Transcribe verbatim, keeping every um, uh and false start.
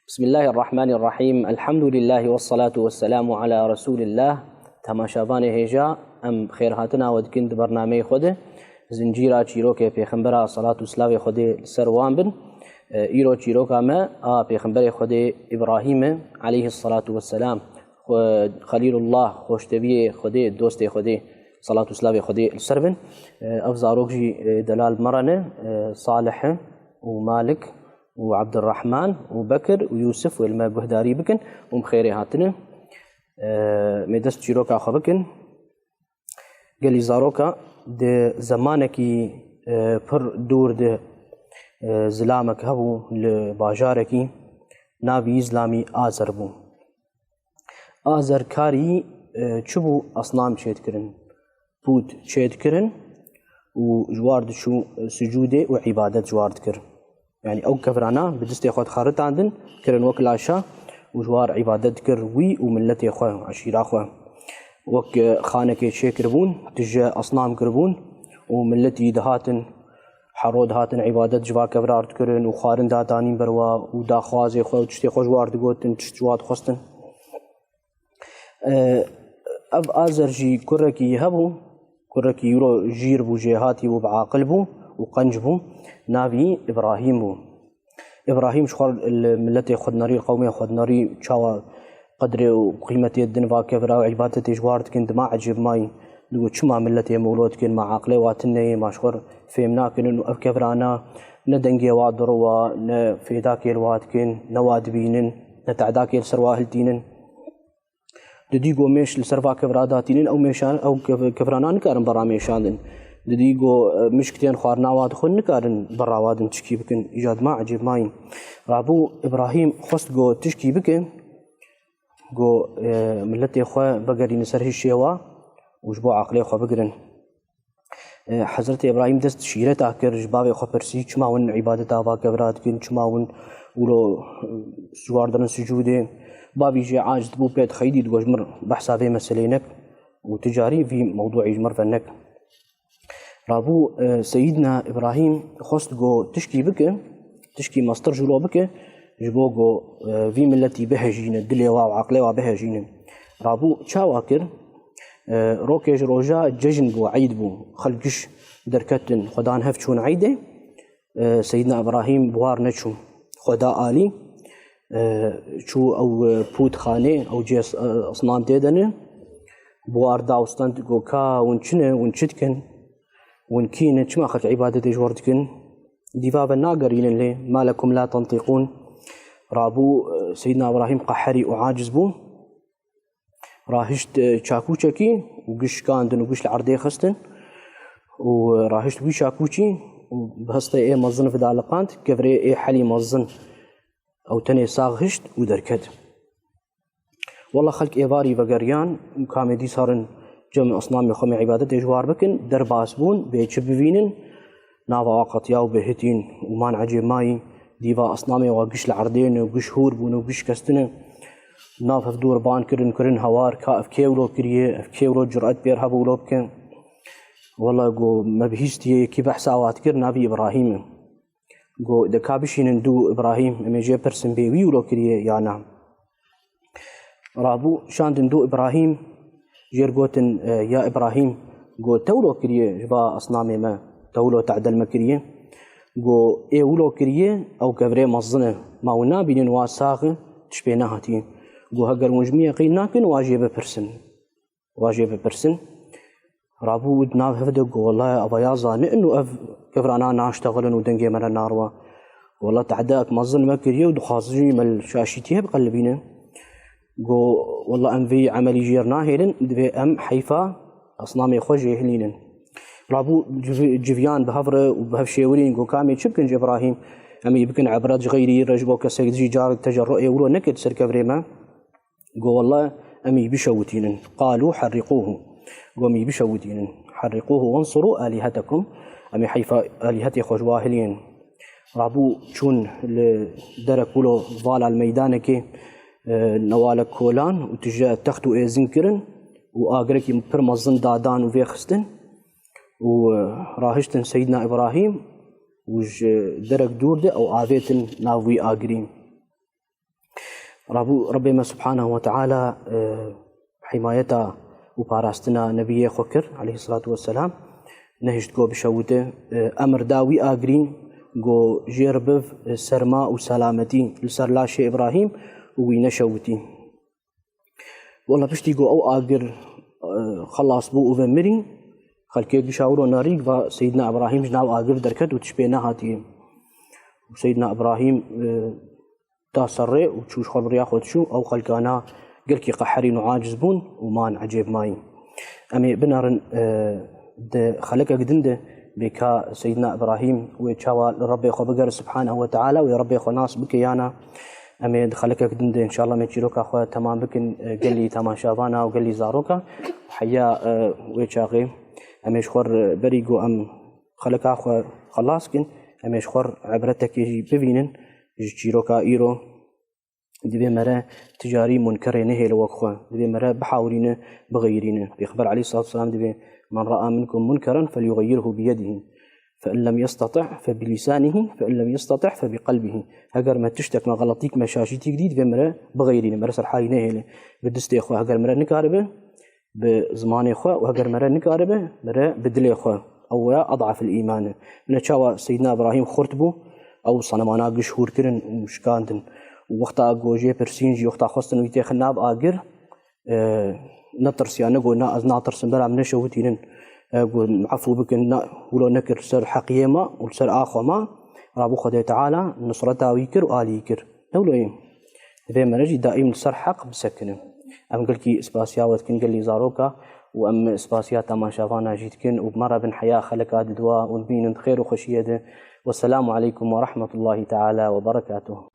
Bismillahirrahmanirrahîm. Elhamdulillah ve salatu ve selamu ala Resulillah. Temaşevanê hêja, em xêrhatina we dikin di bernameyê xwe de. Zincîra çîrokê Pêxembera, salat û silavê Xwedê li ser wan bin. E, îro çîroka me a Pêxemberê Xwedê Îbrahîm e, aleyhissalatu vesselam. Xwe-, Xelîlullah, xoşteviyê Xwedê, dostê Xwedê, salat û silavê Xwedê li ser bin. E, ev zarok jî, e, delal me re ne, e, Salih e û Malik û Ebdurrahman û Bekir û Yûsif wê li me guhdarî bikin û em xêrê hatine. E, me dest çîroka xwe bikin. Gelî zaroka di zemanekî, e, pir dûr de, e, zilamek hebû li bajarekî, navî zilamî Azer bû. Azer karî, e, çi bû? Asnam çêdikirin, pût çêdikirin û ji war diçû, e, sicûdê û îbadet ji war dikir. Yanî ew kevirana bi distê xwe dixeritandin, kirin wek laşa û ji war îbadet dikir wî û miletê xwe, eşîra xwe. Wek, e, xanekê çêkiribûn, tije asnam kiribûn û miletî dihatin, hero dihatin îbadet ji va kevira dikirin û xwarin dadanîn ber wa û daxwazê xwe û tiştê xwe ji war digotin, tişt ji wa dixwestin. E, ev Azer jî kurekî hebû, kurekî wilo jîr bû, jêhatî bû, biaqil bû û qenc bû. Navî Îbrahîm bû. Îbrahîm ji xwe li miletê xwe dinerî, li qewmê xwe dinerî, çawa qedrê û qîmetê didin va kevira û îbadetê ji war dikin, dima ecêb mayî. Digot, çima miletê me wilo dikin, ma aqilê wa tune ye, ma ji xwe fêm nakinin û ev kevirana ne dengê wa diriwa, ne fêdakê li wa dikin, ne wa dibînin, ne tehdakê li ser wa hiltînin. Didî ku mêş li ser va kevira datînin, ew mêşan, ew kev-, kevirana nikarin berra mêşandin. Didî ku, e, mişk tên xwarina wa dixwin, nikarin berra wa din tişkî bikin. Îca dima ecêb mayî. Rabû Îbrahîm xwest ku tişkî bike, ku, e, miletê xwe vegerînin ser hişê wa û ji bo aqilê xwe bigirin. E, Hezretê Îbrahîm dest şîreta kir, ji bavê xwe pirsî, çima hûn îbadeta va kevira dikin, çima hûn wilo, e, ji war dirin sicûdê. Bavî jê aciz bû, pê dixeyidî, digot, ji min behsa vê meselê nek û tu carî vî mewdûî ji min ve nek. Rabû, e, Seyîdna Îbrahîm xwest ku tişkî bike, tişkî mestir ji wilo bike, ji bo ku, e, vî miletî bihejîne, dilê wa û aqilê wa bihejîne. Rabû çawa kir? E, rokê ji roja cejn bû, eyd bû. Xelk giş derketin, xwe dan hev çûn eydê. E, Seyîdna Îbrahîm bi war neçû. Xwe da alî. E, çû ew, e, pûtxanê, ew cê s-, e, esnam tê de ne. Bi war da û stand, got, ka hûn çi ne, hûn çi dikin? Hûn kî ne? Çima xelk îbadetê ji wir dikin? Dîva ve nagerînin lê, ma lekum la tentîqûn. Rabû, e, Seyîdna Îbrahîm qeherî û aciz bû. Rahişt, e, çakûçekî û giş şikandin û giş li erdê xistin û, e, rahişt wî çakûçî û bi hestê ê mezin vida liqand, kevirê ê helî mezin ew tenê sax hişt û derket. Wela xelk êvarî vegeriyan û kamê dîsa rin cem esnamê xwe me îbadetê ji war bikin, derbas bûn, bê çi bivînin, nava wa qetiya û bihitîn û man ecêb mayî, dîva esnamê wa giş li erdê ne, giş hûr bûn û giş şikestine. Nav hev dûr ban kirin, kirin hawar, ka ev kê wilo kiriye, ev kê wilo curet pêr hebû wilo bike. Wela got, me bihîstiye, yekî behsa wa dikir, navî Îbrahîm e. Got, de ka bişînin dû Îbrahîm, em ê jê pirsin bê wî wilo kiriye ya na. Rabû şandin dû Îbrahîm, jêr gotin, e, ya Îbrahîm, got, te wilo kiriye ji va esnamê me, te wilo tehdel me kiriye? Got, ê wilo kiriye, ew kevirê mezin e. Ma hûn nabînin wa sax e, tişt pê nehatiye. Got, heger hûn ji min yeqîn nakin, wa jê bipirsin. Wa jê bipirsin. Rabû û di nav hev de got, wela eva ya zane û ev kevirana naştexilin û dengê me re narwa. Wela tehdeek mezin me kiriye û dixwazin jî me li şaşîtiyê biqelibîne. Got, wela em vî emelî jêr nahêlin, divê em heyfa esnamê xwe jê hilînin. Rabû civ-, civiyan bi hev re û bi hev şêwirîn, got, ka em ê çi bikin ji Îbrahîm? Em ê bikin ebret ji xeyrî re, ji bo kesek dijî carek tecerruê wilo nekir ser kevirê me. Got, wela em î bişewitînin. Qalû herriqûhu. Got, em î bişewitînin. Herriqûhu wensurû alîhetekum. Em ê heyfa alîhetê xwe ji wa hilînin. Rabû çûn li derek wilo vala li meydanekê, e, newalek kolan û tije text û êzing kirin û agirekî pir mezin dadan û vêxistin û, e, rahiştin Seyîdna Îbrahîm û ji derek dûr de ew avêtin nav wî agirî. Rabû Rabbê me Subhanahu ve Teala e, himayeta û parastina Nebiyê xwe kir, aleyhissalatu vesselam. Nehişt ku bişewite, e, emir da wî agirîn, ku jêr biv, e, serma û selametî li ser laşê Îbrahîm û wî neşewitî. Wela piştî ku ew agir, e, xelas bû û ve mirî, xelkê gişa wiro nerî, va Seydina Îbrahîm ji nav agir derket û tişt pê nehatiye. Û Seydina Îbrahîm, e, da ser rê û çû ji xwe bi riya xwe diçû, ew xelkana gelkî qeherîn û aciz bûn û man ecêb mayî. Em ê binerin, e, di xelekek din de bê ka Seydina Îbrahîm wê çawa li Rebbê xwe bigere Subhanehu ve Teala, wê Rebbê xwe nas bike yana. Em ê di xelekek din de înşallah em ê çîroka xwe temam bikin, e, gelî temaşavana û gelî zaroka. Heya, e, wê çaxê em ê ji xwe re berî ku em xeleka xwe xelas kin, em ê ji xwe re ibretekê jî bivînin ji çîroka îro. Divê mere ticarî munkerê nehêle wek xwe. Divê mere bihawirîne, bixeyirîne. Pêxember aleyhissalatu vesselam divê: "Men ra'a minkum munkeran felyughayyirhu biyedihi. Fe in lem yestati' fe bilisanihi, fe in lem yestati' fe biqelbihi." Heger me tiştek, me xeletîk, me şaşîtîk dî, divê mere bixeyirîne, mere ser halî nehêle. Bi distê xwe, heger mere nikaribe, bi zimanê xwe û heger mere nikaribe, mere bi dilê xwe. Ew ya ad'afil îman e. Bine çawa Seydina Îbrahîm xurt bû, ew senemana giş hûr kirin û şikandin. Û wexta ku jê pirsîn jî, wexta xwestin wî têxin nav agir, e, netirsiya, negot na ez natirsim, bera min neşewitînin, e, got efû bikin, na, wilo nekir ser heqiyê me û li ser axa me. Rabû Xwedê Teala nusreta wî kir û alî kir. Ewlo ye. Divê mere jî daîm li ser heq bisekinin. Em gelkî spasiya we dikin, gelî zaroka, û em spasiya temaşevana jî dikin û bi me re bin heya xeleka diduwa û dibînin di xêr û xweşiyê de. Wesselamu aleykum ve rahmetullahi teala ve berekatuhu.